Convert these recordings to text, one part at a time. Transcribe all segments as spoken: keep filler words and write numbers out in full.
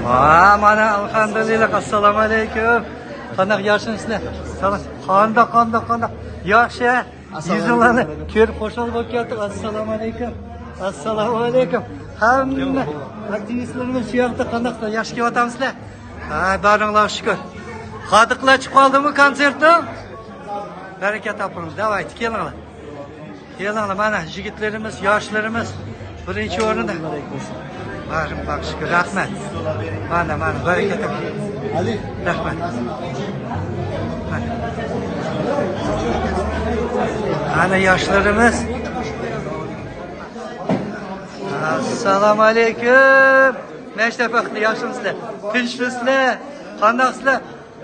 ھا، مانا، ئەلھەمدۇلىللا. ئەسسالامۇ ئەلەيكۇم. قانداق، ياخشىمۇسىلەر؟ سالام. قانداق، قانداق، قانداق؟ ياخشى. يۈزۈڭلارنى كۆرۈپ خۇشال بولۇپ كەتتۇق. ئەسسالامۇ ئەلەيكۇم. ئەسسالامۇ ئەلەيكۇم. ھەممە ئاكتىۋىستلىرىمىز شۇ ياقتا. قانداقسىلەر؟ ياخشى كېلىۋاتامسىلەر؟ ھا، بارىڭلارغا شۈكۈر. قاتىقلار چىقىپ قالدىمۇ كونسېرتنىڭ؟ بەرىكەت تاپىڭىز. داۋايتى، كېلىڭلار. كېلىڭلار، مانا، يىگىتلىرىمىز، ياشلىرىمىز بىرىنچى ئورۇندا. بارىڭلارغا شۈكۈر، رەھمەت. مانا، مانا، بەرىكەت. رەھمەت. مانا. مانا ياشلىرىمىز. ئەسسالامۇ ئەلەيكۇم. مەشرەپ ۋاقتى، ياخشىمۇسىلەر؟ تىنچمۇسىلەر؟ قانداقسىلەر؟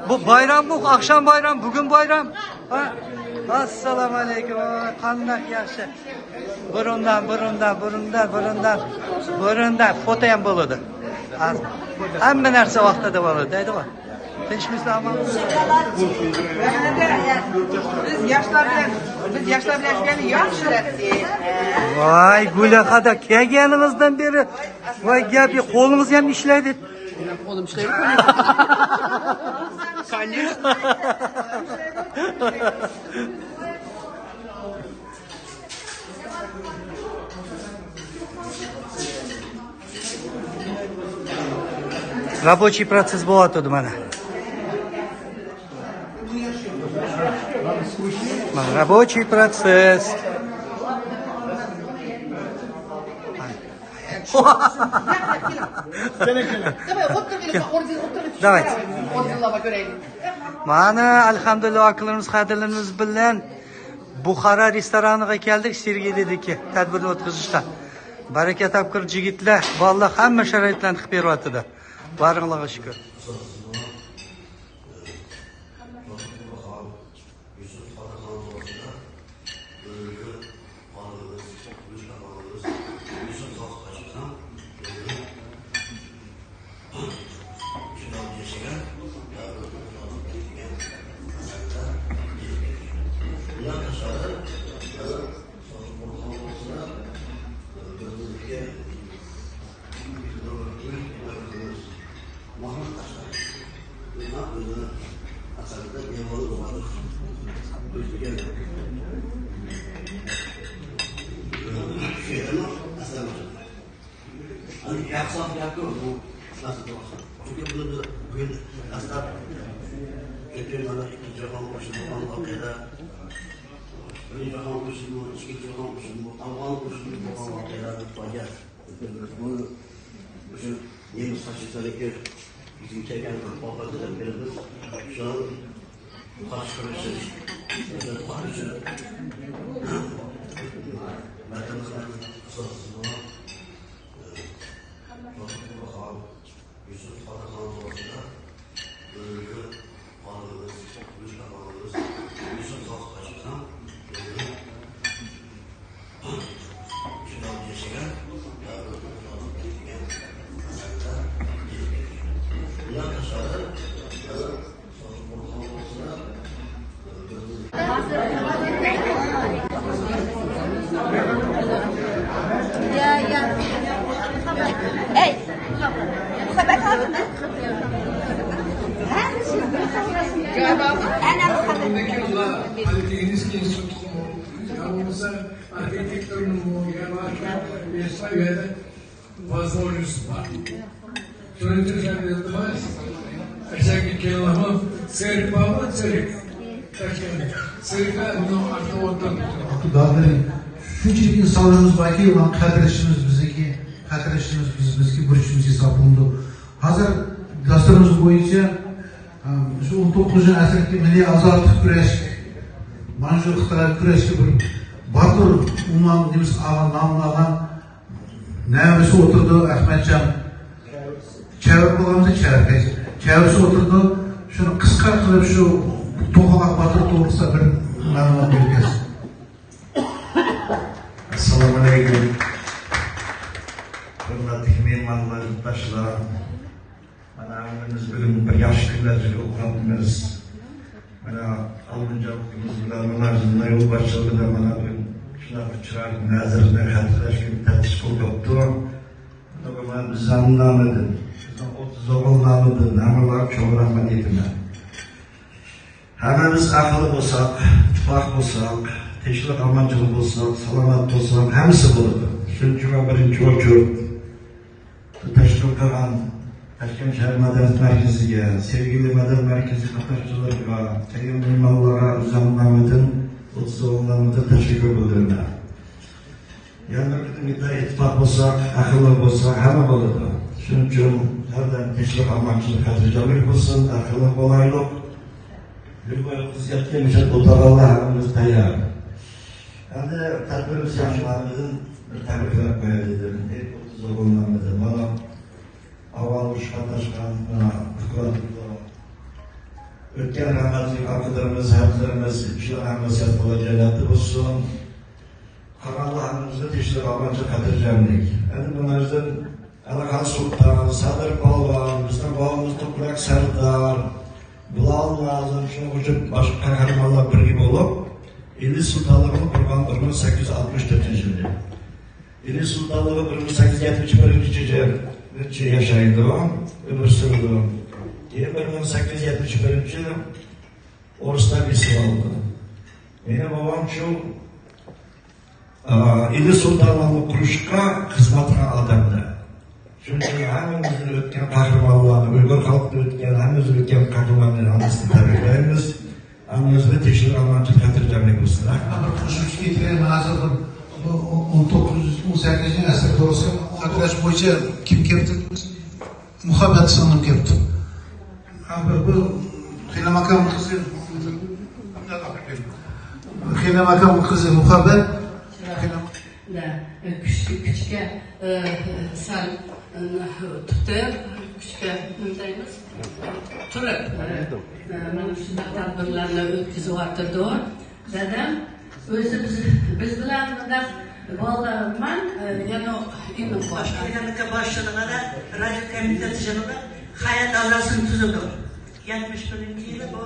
بۇ بايراممۇ؟ ئاخشام بايرام، بۈگۈن بايرام. ھا؟ ئەسسالامۇ ئەلەيكۇم. قانداق ياخشى؟ بۇرۇندان، بۇرۇندان، بۇرۇندان، بۇرۇندان، بۇرۇندان فوتو ھەم بولىدۇ. ھا، ھەممە نەرسە ۋاقتىدا بولىدۇ دەيدىغۇ. تىنچمۇسىلەر؟ بىز ياشلار بىلەن، بىز ياشلار بىلەن يۈرگەن ياخشى. ۋاي، گۈلەخادا كەلگىنىڭىزدىن بېرى، ۋاي، گەپ، قولىڭىز ھەم ئىشلەيدۇ. Oğlum, şöyle bir konuşalım. Конечно. رابوچىي پروتسېس بولۇۋاتىدۇ مانا. مانا رابوچىي پروتسېس. Давайте. Mana, ئەلھەمدۇلىللا، ئاكىلىرىمىز، قەدىرلىرىمىز بىلەن بۇخارا رېستورانىغا كەلدۇق، سېرگېيدىكى تەدبىرنى ئۆتكۈزۈشكە. بەرىكەت تاپقۇر يىگىتلەر، بالىلار ھەممە شارائىتلارنى قىلىپ بېرىۋاتىدۇ. بارىڭلارغا شۈكۈر. Çünki bunu bir gün aslında bütün bana iki cihan uçuşu olan vakıda, bir cihan uçuşu, iki cihan uçuşu, Afgan uçuşu olan vakıda koyacağız. Bunu şu yeni saçı sarı ki bizim çeken bir papazı da veririz. Şu an kaç kuruşu, kaç kuruşu. Vatanımızın kısası bu. Ey, bu haber kaldı mı? Ha? Galiba. Ana bu haber. Политехнический институт, я архитектурный, я возможность. Görüntü sen de var. Aşağı git kenarına. Seyir baba, seyir. Seyir ben bunu artık ortadan. Dağların şunchalik insonlarimiz borki, ularni qadrlashimiz bizniki, qadrlashimiz biz, bizniki burchimiz hisoblanadi. Hozir dasturimiz bo'yicha, e, shu o'n to'qqizinchi asrdagi milliy ozodlik kurash, mana shu ixtilofiy kurashga bir botir umuman nima nomini olgan Navisi o'tirdi, Ahmadjon. Chavir bo'lganmiz, chavir. Chavisi o'tirdi. Shuni qisqa qilib shu To'qmoq Botir to'g'risida bir ma'lumot berib bersin. Assalomu alaykum. Hurmatli mehmonlar, yurtdoshlar. Mana, hammamiz bugun bir yaxshi kunlarga o'qiyapmiz. Mana, Allamjonimiz bilan Nurmajinni yo'lboshchiligida mana bugun shunaqa bir chiroyli manzilni xatirlashga tashkil qilibdi. Mana, bu bizani nomidan, bizning o'ttiz زوغۇلنامىدىن ھەممىڭلارغا چوڭ رەھمەت ئېيتىمەن. ھەممىمىز ئەقىللىق بولساق، ئىتتىپاق بولساق، تىنچلىق ئامانچىلىق بولساق، سالامەت بولساق، ھەممىسى بولىدۇ. شۇنىڭ ئۈچۈن مەن بىرىنچى ئوچۇر تەشكىل قىلغان تاشكەنت شەھەر مەدەنىيەت مەركىزىگە، سەرگىلى مەدەنىيەت مەركىزى قاتناشچىلىرىغا، كەلگەن مېھمانلارغا ئۆزۈمنىڭ نامىدىن، ئوتتۇز ئوغۇلنىڭ نامىدىن تەشەككۈر بىلدۈرىمەن. يەنە بىر قېتىم ئېيتاي، ئىتتىپاق بولساق، ئەقىللىق بولساق، ھەممە بولىدۇ. شۇنىڭ ئۈچۈن ھەردەم تىنچلىق، ئامانچىلىق، خاتىرجەملىك بولسۇن، ئەقىللىق بولايلۇق. يۈرگەن قىزىياتقان مۇشۇ ئولتۇرغانلار ھەممىمىز تەييار. ئەمدى تەدبىرىمىز ياخشىلانغىنىدىن بىر تەبرىكلەپ قوياي دېدىم. ئەي، ئوتتۇز ئوغۇلنىڭ نامىدىن. مانا، ئاۋۋال ئۇرۇشقا قاتناشقان، مانا، ئۆتكەن رەھمەتلىك ئاكىلىرىمىز، ھەپىلىرىمىز، شۇلار ھەممىسى ياتقانلار جەننەتتە بولسۇن. قالغانلار ھەممىمىزگە تىنچلىق، ئامان، خاتىرجەملىك. ئەمدى مۇنىڭدىن ئەلىخان سۇلتان، سادىر پالۋان، بىزنىڭ باۋىمىز توپراق سەردار، بىلال نازىم، شۇنىڭغا ئوخشاش باشقا قەھرىمانلار بىرگە بولۇپ، ئىلى سۇلتانلىقىنى قۇرغان بىر مىڭ سەككىز يۈز ئاتمىش تۆتىنچى يىلى. ئىلى سۇلتانلىقى بىر مىڭ سەككىز يۈز يەتمىش بىرىنچى يىلىچە ياشايدۇ، ئۆمۈر سۈرىدۇ. كېيىن بىر مىڭ سەككىز يۈز يەتمىش بىرىنچى يىلى ئورۇسلار بېسىۋالدى. مېنىڭ بوۋام شۇ، ئا، ئىلى سۇلتانلىقىنى قۇرۇشقا خىزمەت قىلغان ئادەملەر. شۇنىڭ ئۈچۈن ھەممىمىزدىن ئۆتكەن قەھرىمانلارنى، ئۇيغۇر خەلقىدىن ئۆتكەن، ھەممىمىزدىن ئۆتكەن قەھرىمانلارنى ھەممىسىنى تەبرىكلەيمىز. ھەممىڭلارغا تىنچلىق، ئامانچىلىق، خاتىرجەملىك بولسۇن. رەھمەت. بىر قوشۇمچە كېتىرەي، ھازىر بىر ئون توققۇزىنچى، ئون سەككىزىنچى ئەسىر توغرىسىدا خاتىرىلەش بويىچە كىم كەپتۇ؟ مۇھەببەت سىڭلىم كەپتۇ. ھە، بۇ، بۇ خېنىم ئاكامنىڭ قىزى. خېنىم ئاكامنىڭ قىزى مۇھەببەت. كۈچ-، كۈچكە، ئە، سەل، ئە، تۇتۇپ، كۈچكە نېمە دەيمىز؟ تۇرۇپ، ئە، مانا شۇنداق تەدبىرلەرنى ئۆتكۈزۈۋاتىدۇ. دادام ئۆزى بىز، بىز بىلەن مۇنداق بالىلار، مەن، ئە، يەنە ئىنىم بار. باشقا باشلىقىدا رايون كومىتېت يىغىلىپ، ھايات ئالاسىنى تۈزىدۇ. يەتمىش بىرىنچى يىلى بۇ،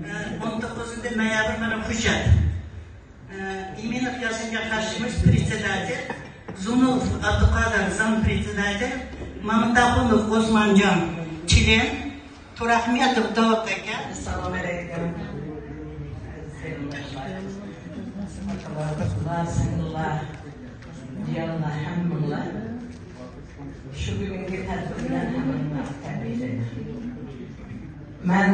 ئە، ئون توققۇزىنچى نويابىر مانا ھۆججەت. ئە، ئىمىنوف ياسىنجان قاسىموف پرېدسېداتېل، زۇنۇف ئابدۇقادىر زام پرېدسېداتېل، مامۇتئاخۇنوف ئوسمانجان چىلىن، تۇراھمېتوف داۋۇت ئاكا. ئەسسالامۇ ئەلەيكۇم. ئەزىز قېرىنداشلار، ئاكىلار، قىزلار، سىڭىللار، جىيەنلەر، ھەممىڭلار. شۇ بۈگۈنكى تەدبىر بىلەن ھەممىڭلارنى تەبرىكلەيمەن. مەن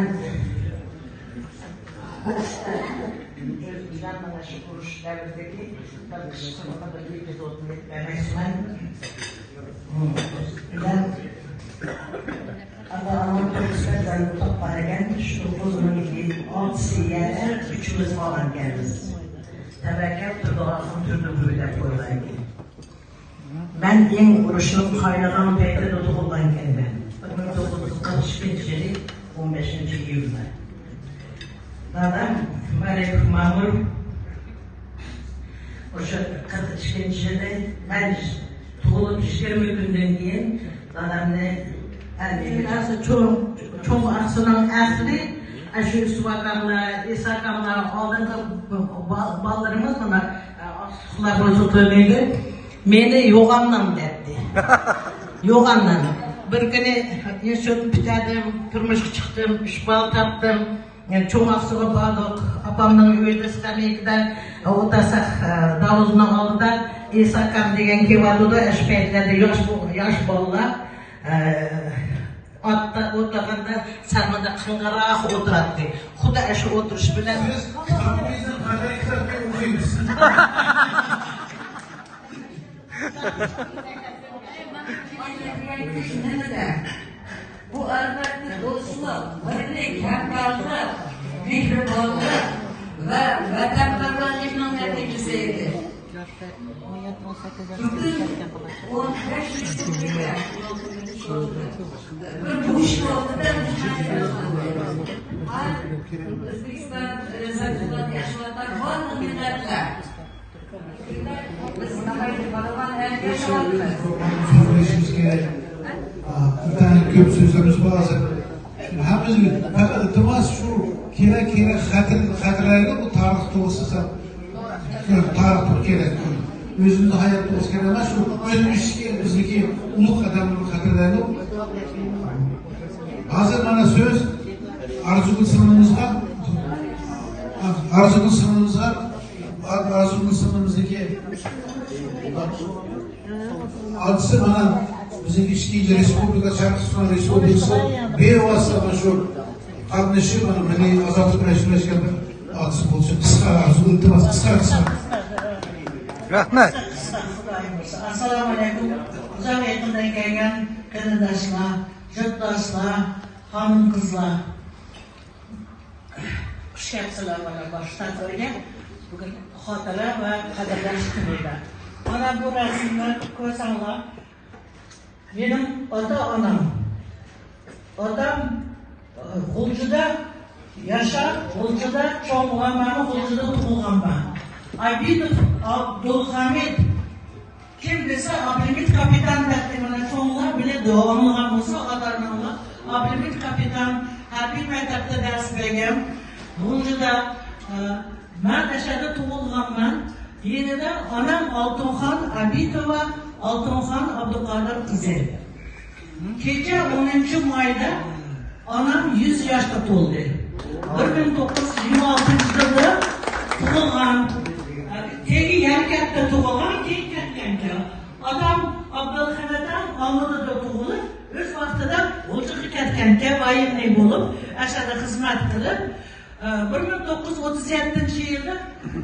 بىلەن مانا شۇ ئۇرۇش دەۋرىدىكى بىر قىسقىچە بىر ئېپىزودنى ئېيتىپ بەرمەكچىمەن. بىلەن ئاتا-ئانام توققۇز پەرزەنت تاپقان ئىكەن، شۇ توققۇز مىڭ ئالتىسى يەردە ئۈچىمىز قالغان ئىكەنمىز. تەۋەككەل تۇرىدىغان تۈردە بۇ دەپ قويغانىدى. مەن ئىڭ ئۇرۇشنىڭ قاينىغان پەيتىدە تۇغۇلغان ئىكەنمەن. بىر مىڭ توققۇز يۈز قىرىق ئىككىنچى يىلى ئون بەشىنچى ئىيۇلدا. دادام مەلىك مەمۇر ئوشۇ قىرىق ئىككىنچى يىلى مەن تۇغۇلۇپ يىگىرمە كۈندىن كېيىن دادامنى ئەلگە چوڭ، چوڭ ئاقسۇنىڭ ئەھلى، ئاشۇ يۈسۈپ ئاكاملار، ئىسا ئاكاملار، ئالدىنقى با-، بالىلىرىمىز مانا، ئاقسۇلار بولسا تونۇيدۇ. مېنى يوغاننام دەپتۇ. يوغاننام. بىر كۈنى ئىنستىتۇتنى پۈتتۈردۈم، تۇرمۇشقا چىقتىم، ئۈچ بالا تاپتىم. يەنە چوڭ ئاقسۇغا باردۇق. ئاپامنىڭ ئۆيىدە سكامېيكىدا ئولتۇرساق، ئە، داۋۇزنىڭ ئالدىدا ئىسا ئاكام دېگەن كېلىۋاتىدۇ. ئاشۇ پەيتلەردە ياش بو-، ياش بالىلار، ئە، ئاتتا ئولتۇرغاندا سەل مۇنداق قىڭغىراق ئولتۇراتتى. خۇددى ئاشۇ ئولتۇرۇش بىلەن. سىز كىتابىڭىزنى قانداق كىتابنى ئوقۇيمىز؟ بۇ ئەلۋەتتە دوستلۇق، بىرلىك، ھەمكارلىق، مېھرىبانلىق ۋە ۋەتەنپەرۋەرلىكنىڭ نەتىجىسى ئىدى. بۈگۈن ئون بەش يىل بىر بولۇش ۋاقتىدا ئۆزبېكىستان، ئە، سەرخىللاردا ياشاۋاتقان بارلىق مىللەتلەر، سۆزلىشىمىزگە، ئا، ئىنتايىن كۆپ سۆزلىرىمىز بار ھازىر. ھەممىمىز پەقەت ئىلتىماس شۇ كېرەك، كېرەك خاتىر-، خاتىرىلەيلى بۇ تارىخ توغرىسىدا. تارىخ توغرا كېرەك. ئۆزىمىزنىڭ ھايات توغرىسى كېرەك ئەمەس، شۇ ئۆتمۈشتىكى بىزنىڭكى ئۇلۇغ قەدەملىرىنى خاتىرىلەيلى. ھازىر مانا سۆز ئارزۇگۈل سىڭلىمىزغا، ئارزۇگۈل سىڭلىمىزغا، ئارزۇگۈل سىڭلىمىزنىڭكى ئاتىسى مانا بىزنىڭ ئىككىنچى رېسپۇبلىكا، شەرقىي تۈركىستان رېسپۇبلىكىسى بىۋاسىتە مانا شۇ قاتنىشىپ، مانا مىللىي ئازادلىق كۈرەشتە ئىشلەشكەن بىر ئاتىسى بولسا، قىسقا ئارزۇ، ئىلتىماس، قىسقا، قىسقا. رەھمەت. ئەسسالامۇ ئەلەيكۇم. ئۇزاق يېقىندىن كەلگەن قېرىنداشلار، يۇرتداشلار، خانىم-قىزلار. خۇش كەپسىلەر مانا باشتا تۆرگە. بۈگۈن خاتىرە ۋە قەدىرلەش كۈنىدە. مانا بۇ رەسىمنى كۆرسەڭلار، مېنىڭ ئاتا-ئانام، ئاتام، ئە، غۇلجىدا ياشاپ، غۇلجىدا چوڭ بولغان، مەنمۇ غۇلجىدا تۇغۇلغانمەن. ئابىدوف ئابدۇلخامىت، كىم دېسە، ئابلىمىت كاپىتان دەپتۇ. مانا چوڭلار بىلىدۇ، ئاڭلىغان بولسا، ئاتا-ئاناڭلار. ئابلىمىت كاپىتان ھەربىي مەكتەپتە دەرس بەرگەن. غۇلجىدا، ئە، مەن ئەشەدە تۇغۇلغانمەن. يېنىدا ئانام ئالتۇنخان ئابىتوۋا، ئالتۇنخان ئابدۇقادىر قىزى. كېچە ئونىنچى مايدا ئانام يۈز ياشقا تولدى. بىر مىڭ توققۇز يۈز يىگىرمە ئالتىنچى يىلدا تۇغۇلغان. تېگى يەركەنتتە تۇغۇلغان، كېيىن كەتكەنكەن. ئاتام ئابدۇلخېلىقتا ئالمۇتىدا تۇغۇلۇپ، ئۆز ۋاقتىدا غۇلجىغا كەتكەنكەن، ۋايېننىي بولۇپ، ئەشەدە خىزمەت قىلىپ، ئە، بىر مىڭ توققۇز يۈز ئوتتۇز يەتتىنچى يىلدا،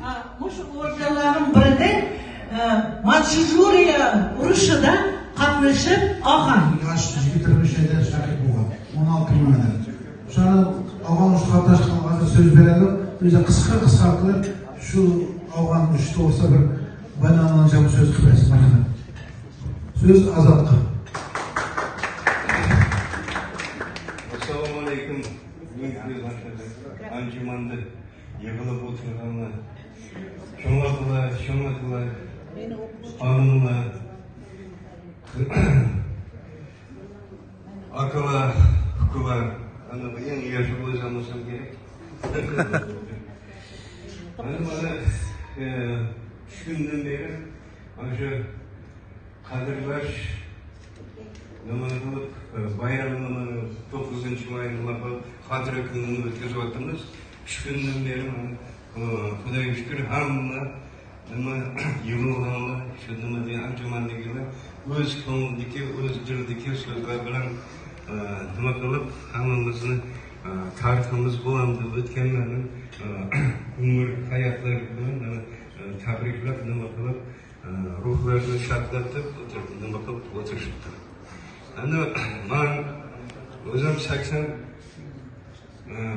ئە، مۇشۇ ئورگانلارنىڭ بىرىدە، ئە، مانچۇرىيە ئۇرۇشىدا قاتنىشىپ ئالغان. ياش يىگىتلىرىمىز شەھىدلەر شاھىت بولغان. ئون ئالتە مىڭ ئادەم. شۇنى ئالغان مۇشۇ قاتناشقانلارغا سۆز بېرەلىم. ئۆزى قىسقا، قىسقا قىلىپ، شۇ ئالغان مۇشۇ توغرىسىدا بىر باياننامىچە سۆز قىلىپ بەرسۇن. سۆز ئازادقا. ئەسسالامۇ ئەلەيكۇم. بۈگۈنكى ئانجۇماندا يىغىلىپ ئولتۇرغانلار، چوڭاقلار، چوڭاقلار، خانىملار، ئاكىلار، ئۇكىلار، ئەنە بۇ ئەڭ ياش بولسام بولسام كېرەك. مانا، مانا، ئە، ئۈچ كۈندىن بېرى مانا شۇ قەدىرلەش نېمە قىلىپ، بايرامنى، توققۇزىنچى ماينى نېمە قىلىپ، خاتىرە كۈنىنى ئۆتكۈزۈۋاتىمىز. ئۈچ كۈندىن بېرى مانا، خۇدايغا شۈكۈر، ھەممە نېمە يىغىلغانلار، شۇ نېمە ئانجۇماندىكىلەر ئۆز كۆڭلىدىكى، ئۆز دىلىدىكى سۆزلەر بىلەن، نېمە قىلىپ، ھەممىمىزنى، تارىخىمىز بولامدۇ، ئۆتكەنلەرنىڭ، ئۆمۈر ھاياتلىرى بىلەن، تەبرىكلەپ، نېمە قىلىپ، روھلارنى شادلاپ دەپ ئولتۇرۇپ، نېمە قىلىپ ئولتۇرۇشۇپتۇ. ئەمدى ماڭا ئۆزۈم سەكسەن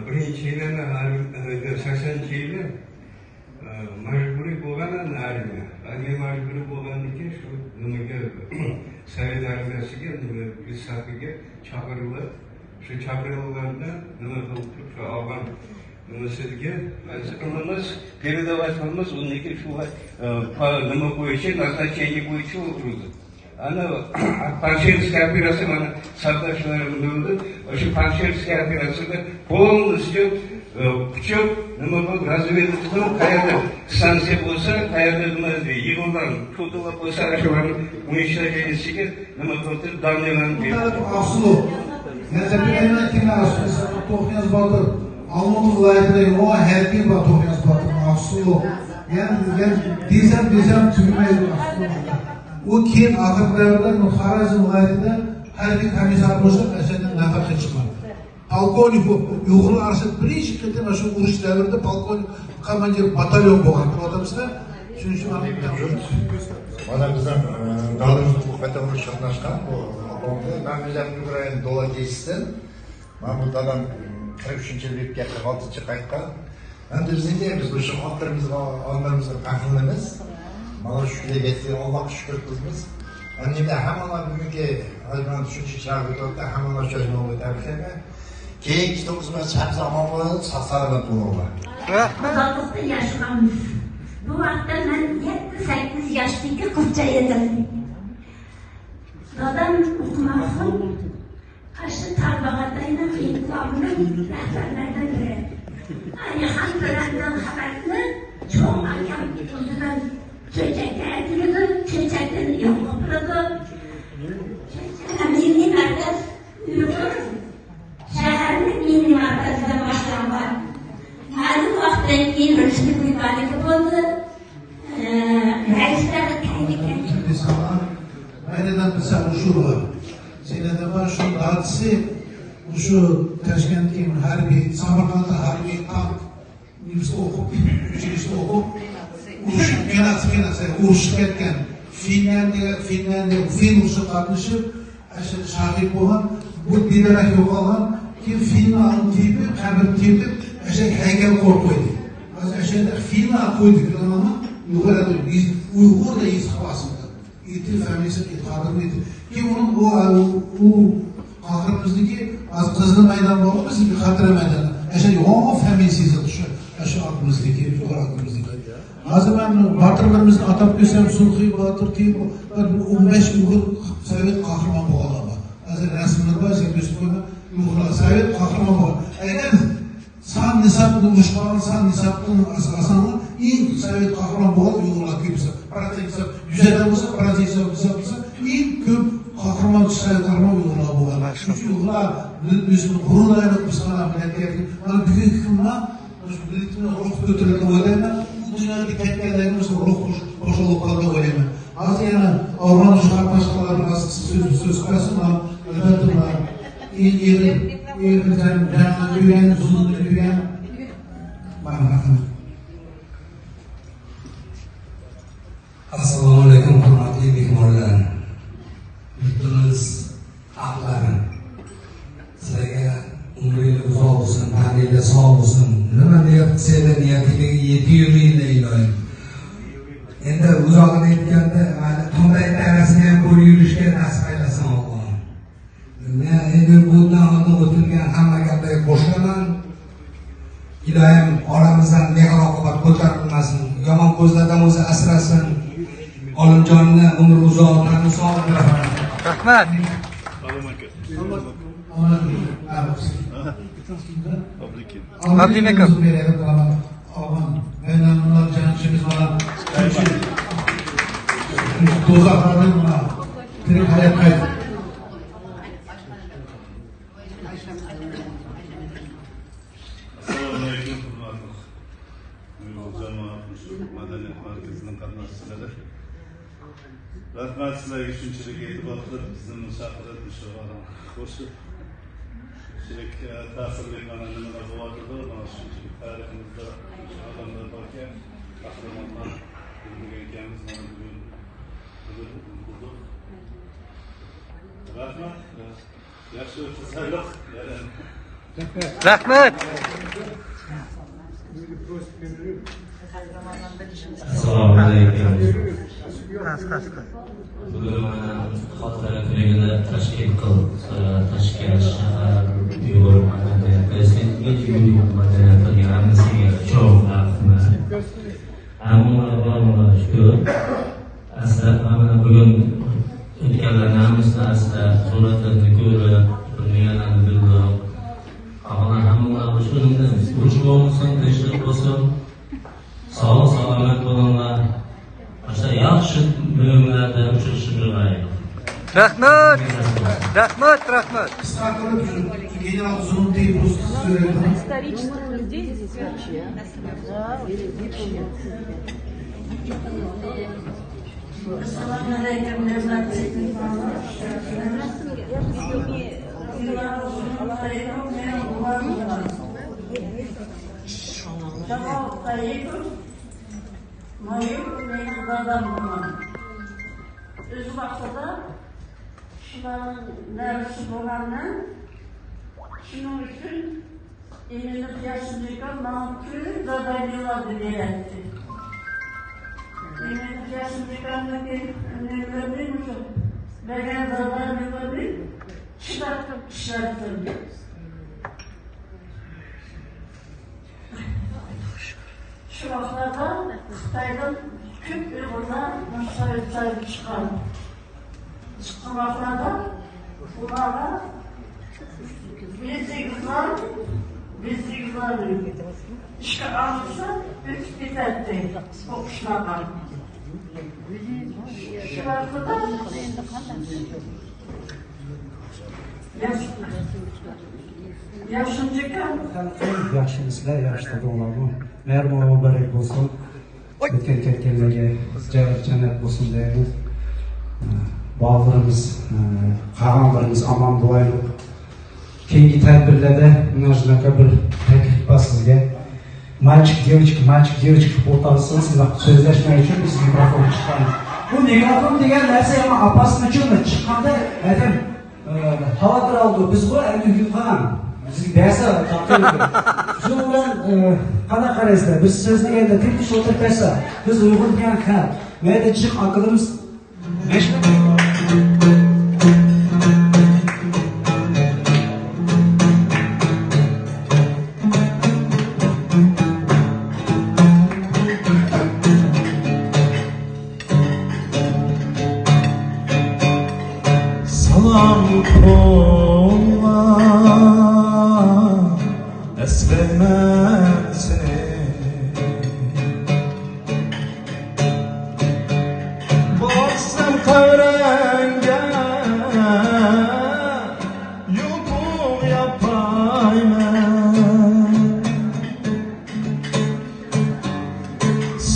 بىرىنچى يىلى، سەكسەنىنچى يىلى مەجبۇرىي بولغان ئەمدى ئارمىيە. ئارمىيە مەجبۇرىي بولغاندىن كېيىن شۇ نېمىگە، سوۋېت ئارمىيەسىگە، نېمە، سەپىگە چاقىرىلىپ، شۇ چاقىرىلغاندا نېمە قىلىپ شۇ ئاۋغان نېمىسىدىكى، ئىنىمىز پېرېداۋاچ قىلىمىز، ئۇندىكى شۇ، ئە، پا-، نېمە بويىچە، نازначېنىيە بويىچە ئولتۇرىدۇ. ئانا پانفىشېرسكايا ئوپېراتسىيە، مانا ساپداشلىرىم بىلىدۇ. شۇ پانفىشېرسكايا ئوپېراتسىيىدە полностью، ئە، قۇچۇپ، نېمە قىلىپ، رازۋېدكا قىلىپ، قەيەردە ستانسىيە بولسا، قەيەردە نېمە يىغىلغان، شۇ بولسا، ئاشۇلارنى ئۇنىشتۇرۇش ئىچىگە نېمە قىلدى؟ دانىيەلەرنى بۇ تەرەپ ئاقسۇ. يەنە بىر نېمە كىم ئاقسۇ؟ توقنىياز باتۇر. ئالمۇتى ۋىلايىتىدە يوق، ھەربىي بار توقنىياز باتۇر. ئاقسۇ. يەنە، يەنە دېسەم، دېسەم تۈگىمەيدۇ ئاقسۇ. ئۇ كېيىن ئاخىرقى دەۋردە خوارەزم ۋىلايىتىدە ھەربىي كومىسسار بولۇپ ئەشەددىن نەپەقە چىققان. پولكوۋنىك بۇ ئۇيغۇرلار ئارىسىدا بىرىنچى قېتىم شۇ ئۇرۇش دەۋرىدە پولكوۋنىك، كوماندىر باتاليون بولغان بىر ئادەم سىلەر. شۇنىڭ ئۈچۈن مانا بىزنىڭ، ئە، دادىمىز بۇ قېتىم ئۇرۇش قاتناشقان، بۇ ئاپامدى. مەن ئۆزۈم ئۇكرائىنا دولا كېچىسىدىن. مانا بۇ دادام قىرىق ئۈچىنچى يىلى ئۆلۈپ كەتتى، ئالتىنچى قايتقان. ئەمدى بىزنىڭكى، بىز مۇشۇ ئاتىلىرىمىزغا، ئانىلىرىمىزغا پەخىرلىنىمىز. مانا شۇ كۈنگە يەتتى، ئاللاغا شۈكۈر قىلىمىز. ئەمدى ھەممىڭلار بۈگۈنكى ئاجمان شۇنچە چاغ ئۆتۈۋاتقان، ھەممىڭلار شۇ ئاجمانغا تەبرىكلەيمەن. كېيىنكى توققۇز ماي سەپسە ئامان بولۇڭلار، ساق سالامەت بولۇڭلار. ئازادلىقتا ياشىغان. بۇ ۋاقىتتا مەن يەتتە، سەككىز ياشتىكى قىزچا ئىدىم. دادام ئوقۇماسلىق، ئاشۇ تارباغاتاينىڭ ئىنقىلابىنىڭ رەھبەرلىرىدىن بىرى. ئەلىخان تۆرەمدىن خەۋەرنى چوڭ ئاكام ئۆزىنىڭ چۆچەككە ئەكىرىدۇ، چۆچەكتىن ئېلىپ بېرىدۇ. ئەمدى مەركەز ئۇيغۇر سەن ئۇشۇ بار. سەيلەندەم بار شۇ دادىسى، مۇشۇ تاشكەنتتىكى ھەربىي، سامارقاندا ھەربىي تانك نېمىسىدە ئوقۇپ، ئۈچىنچىسىدە ئوقۇپ، ئۇرۇشۇپ، كېناسى، كېناسى، ئۇرۇشۇپ كەتكەن. فىنلەندىيە، فىنلەندىيە، فىن ئۇرۇشىغا قاتنىشىپ، ئاشۇ شاھىت بولغان، بۇ بىدەرەك يوقالغان، كېيىن فىنلارنى تېپىپ، قەبرە تېپىپ، ئاشۇ ھەيكەل قۇرۇپ قويدى. ھازىر ئاشۇ فىنلار قويدى، بىلىڭلارمۇ؟ ئۇيغۇر ئەمەس، ئۇيغۇر دەيسىز خاسىدا. ئېتى فامىلىسى ئېتىقادىم ئېتى. كېيىن ئۇنىڭ ئۇ، ئۇ، ئۇ قاھرىمىزدىكى قىزىل مەيدان بارغۇ بىزنىڭكى خاتىرە مەيدانى. ئەشە يوغان فامىلىسى يېزىلدى شۇ، ئەشە ئاتىمىزدىكى، يۇقىرى ئاتىمىزدىكى. ھازىر مەن باتۇرلىرىمىزنى ئاتاپ كەلسەم، سۇلخى باتۇر، كېيىن بىر ئون بەش ئۇيغۇر سوۋېت قاھرىمان بولغانلار بار. ھازىر رەسىملىرى بار، سەن كۆرسىتىپ قويما. ئۇيغۇرلار سوۋېت قاھرىمان بولغان. ئەگەر سان ھېسابىنى ئۇرۇشقان، سان ھېسابىنى ئاساسەن ئەڭ سوۋېت قاھرىمان بولغان ئۇيغۇرلار كۆپسە. پروتسېنت ھېساب، يۈز ئادەم بولسا، پروتسېنت ھېساب، ھېساب قىلسا، ئەڭ كۆپ قاھرىمان، سوۋېت قاھرىمان ئۇيغۇرلار بولغان. چۈنكى ئۇيغۇرلار مىللىتىمىزنى غۇرۇرلايدۇ، بىز قانداق مىللەت ئىكەنلىكىنى. مانا بۈگۈنكى كۈندە مۇشۇ مىللىتىمنىڭ روھى كۆتۈرۈلگەن ئويلايمەن. ئۇ دۇنيادا كەتكەنلەرنىڭ روھى خوش، خوش بولۇپ قالىدۇ ئويلايمەن. ھازىر يەنە ئاۋغان شۇ قاتناشقانلار بىر ئاز سۆز، سۆز قىلسۇن، ئەلۋەتتە، ئېغىر، ئېغىر جەڭ، جەڭنى كۆرگەن، زۇلۇمنى كۆرگەن. مانا، رەھمەت. ئەسسالامۇئەلەيكۇم، ھۆرمەتلىك مېھمانلار. يۇرتىمىز خەقلەر، سىلەرگە ئۆمرىڭلار ئۇزاق بولسۇن، تەنىڭلار ساغ بولسۇن. نېمە نىيەت قىلساڭلار، نىيىتىڭلارگە يېتىۋېرىڭلار، ئىلاھىم. ئەمدى ئۇزاقىنى ئېيتقاندا، تۇڭدا ئېيتقان رەسمىي بۇ يۈرۈشكە نەسىپ ئەيلىسۇن، ئاللا. مەن ئەمدى بۇندىن ئالدىن ئۆتۈلگەن ھەممە گەپلەرگە قوشۇلىمەن. ئىلاھىم، ئارىمىزدىن مېھىر-ئاقىۋەت كۆتۈرۈلمەسۇن. يامان كۆزلەردىن ئۆزى ئەسرەسۇن. ئالىمجاننى ئۆمرى ئۇزاق، تەنى ساغ بولسۇن. رەھمەت. ئابدۇمەكىن. ئابدۇمەكىن. دوزاخلاردىن تىرىك ھايات قايتىپ. ئەسسالامۇئەلەيكۇم، ھۆرمەتلىك ئۇيغۇر جامائەت، مۇشۇ مەدەنىيەت مەركىزىنىڭ قاتناشچىلىرى. رەھمەت سىلەرگە شۇنچىلىك ئېتىبار قىلىپ، بىزنى چاقىرىپ، مۇشۇ ئاران قوشۇپ، شۇنچىلىك، ئە، تەسىرلىك مانا نېمىلەر بولۇۋاتىدۇ، مانا شۇنچىلىك تارىخىمىزدا شۇنچە ئادەملەر باركەن، قەھرىمانلار بىلمىگەنكەنمىز، مانا بۈگۈن بىلدۇق. رەھمەت. ياخشى ئۆتسە سايلىق. رەھمەت. ئەسسالامۇئەلەيكۇم. بۈگۈن مانا خەلقئارا كۈنىگە تەشكىل قىل، تەشكىل شەھەر ئۇيغۇر مەدەنىيەت، مەدەنىيەت ھەممىسىگە چوڭ رەھمەت. ھەممىڭلارغا ئاللاھقا شۈكۈر. ئەسلەپ، مانا بۈگۈن ئۆتكەنلەرنى ھەممىسىنى ئەسلەپ، سۈرەتلەرنى كۆرۈپ، بىر نېمىلەرنى بىلدۇق. ئاغىنىلەر، ھەممىڭلارغا شۇنىڭدىن ئۇرۇش بولمىسۇن، تىنچلىق بولسۇن. ساغلىق، سالامەت بولۇڭلار. ئاشۇنداق ياخشى مۆمىنلەردە ئۇچرىشىشىمىزغا ئايىغىل. رەھمەت! رەھمەت، رەھمەت! Исторических людей здесь вообще. Assalomu alaykum, hurmatli mehmonlar. Jalol Tayyipov, Mayipov, meniň dadam bolan. Öz wagtynda şularyň näbisi bolandan, şunuň üçin Eminov Ýaşynyka maňa köp zadaniýalar beräýdi. Eminov Ýaşynyka näme şu bergen zadaniýalaryny çydap işläpdim. Şu wagtlarda Hytaýdan köp uýgurlar Sowet Soýuzy çykan. Çykmaklarda bulara bezegizler, bezegizler işe alınsa ötüp giderdi bu işlerden. Şu wagtlarda yaş-, yaşıncı Ýagşymy sizler, ýagşy turduňlarmy? Mähriban mübärek bolsun. Ötken ketgenlerge jaýy jennet bolsun diýäýin. بالىلىرىمىز، ئە، قالغانلىرىمىز ئامان بولايلۇق. كېيىنكى تەدبىرلەردە مۇنازىرە بىر تەكلىپ بار سىزگە. مالچىك، دېۋچىك، مالچىك، دېۋچىك قىلىپ ئولتۇرسىڭىز، شۇنداق سۆزلەشمەي ئۈچۈن بىز مىكروفون چىققان. بۇ مىكروفون دېگەن نەرسە يەنە ئاپارسىمۇ ئۈچۈنمۇ؟ چىققاندا ئادەم، ئە، خاۋاتىر ئالىدۇ. بىز بۇ ئەمدى ئۆگىنىپ قالغان. بىزگە دەرس تاپتۇرىدۇ. شۇنىڭ بىلەن، ئە، قانداق قارايسىلەر؟ بىز سۆزلىگەندە تىنچ ئولتۇرۇپ كەتسە، بىز ئۇيغۇر دېگەن خەلق. مەيلى جىق ئاكىلىرىمىز سالام قويغان ئەسلەيمەن سېنى. بارسام قەبرەڭگە يوپۇق ياپايمەن.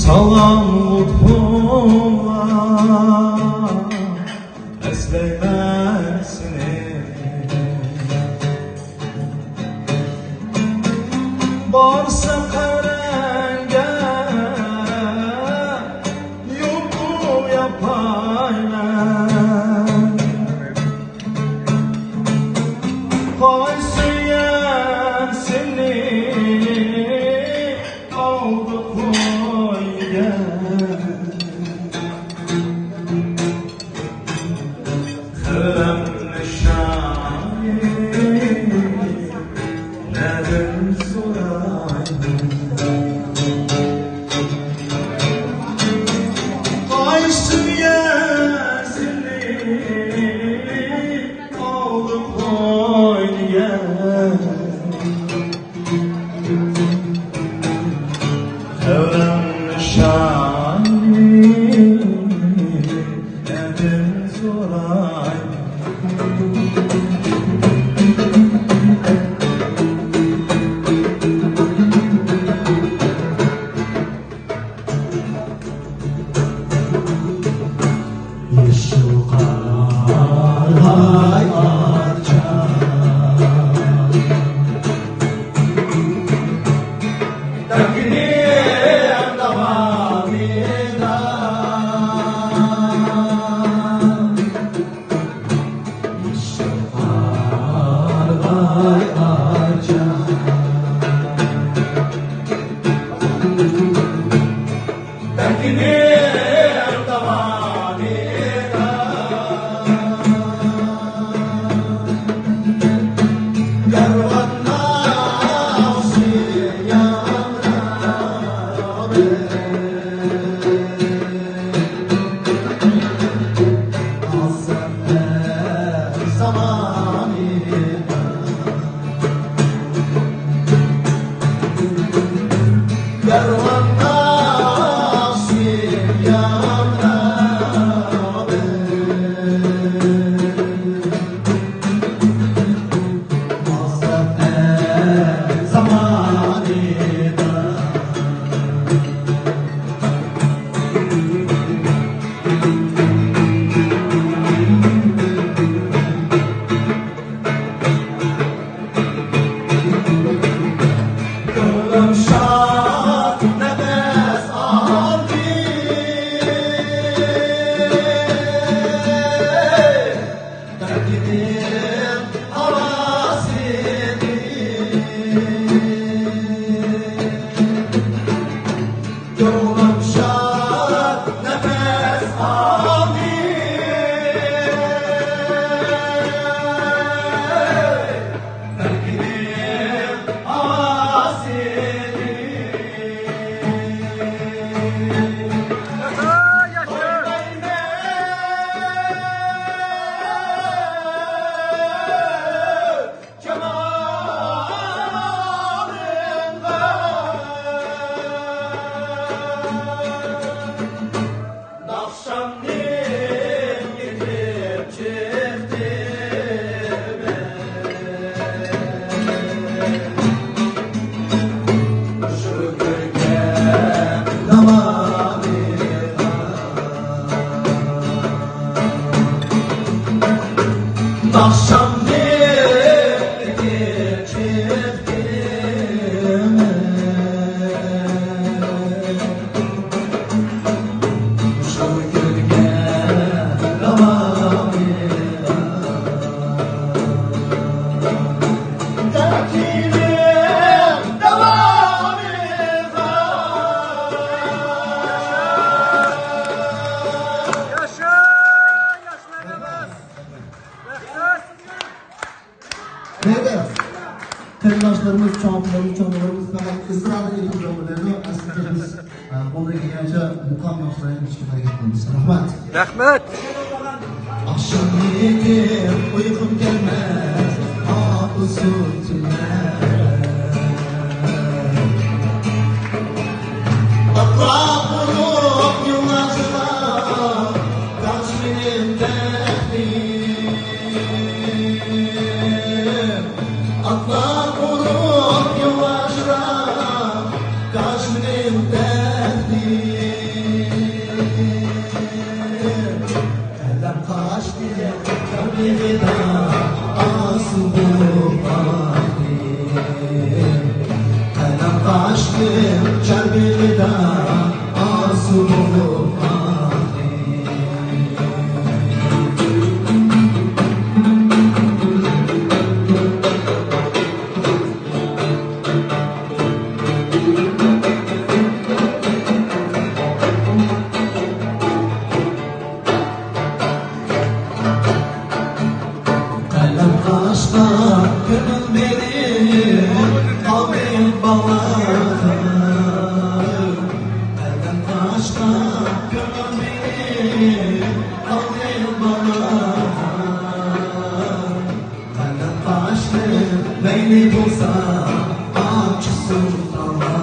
سالام لۇتپۇڭغا ئەسلەيمەن سېنى. بارسا قەبرەڭگە يوپۇق ياپايمەن. قايسى يەر سېنى ئالدى قويدى؟ قەلەم نىشانى نەدىن سورايمەن؟ قايسى يەسىنى ئالدى قويدى يەر؟ قەلەم نىشانى نەدىن سوراي؟ يېشىل قارلار ئاچار تەكلىپ داۋامىدا. يېشىل قارلار ئاچار. ئاخشامدىن كېچىكتىمەن. شۇ كۈنگە داۋامى. مەيلى، قېرىنداشلىرىمىز، چوڭ ئاپىلىرىمىز، چوڭ ئانىلىرىمىز پەقەت ئىسرارنى ئېيتىپ بولمايدۇ. ئەسلىدە بىز، ئە، قولدىن كەلگەنچە مۇقام ناخشىلارنى ئېيتىشقا ھەرىكەت قىلىمىز. رەھمەت. رەھمەت. ئاخشام يېتىپ ئۇيقۇم كەلمەس، ئاپۇسۇ تۈنلەر. ئاتلاپ ئۇرۇپ يوللاشلار، تاش مېنىڭ تەختىم. ئاتلاپ ئۇرۇپ يوللاشلار، تاش مېنىڭ تەختىم. قەلەم قاچتى چار بېغىدا، ئاسىي بولۇپ قالدى. قەلەم قاچتى چار بېغىدا، ئاسىي بولۇپ قالدى. قەلەم قاچقا كۆڭۈل بېرىپ قالدىم بالا. قەلەم قاچقا كۆڭۈل بېرىپ قالدىم بالا. قەلەم قاچنى مەيلى بولسا ئاچىسۇن تالا.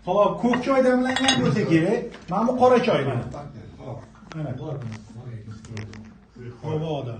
Xo'p, ko'k choy damlangan bo'lsa kerak. Mana bu qora choy mana. Mana. Havoda.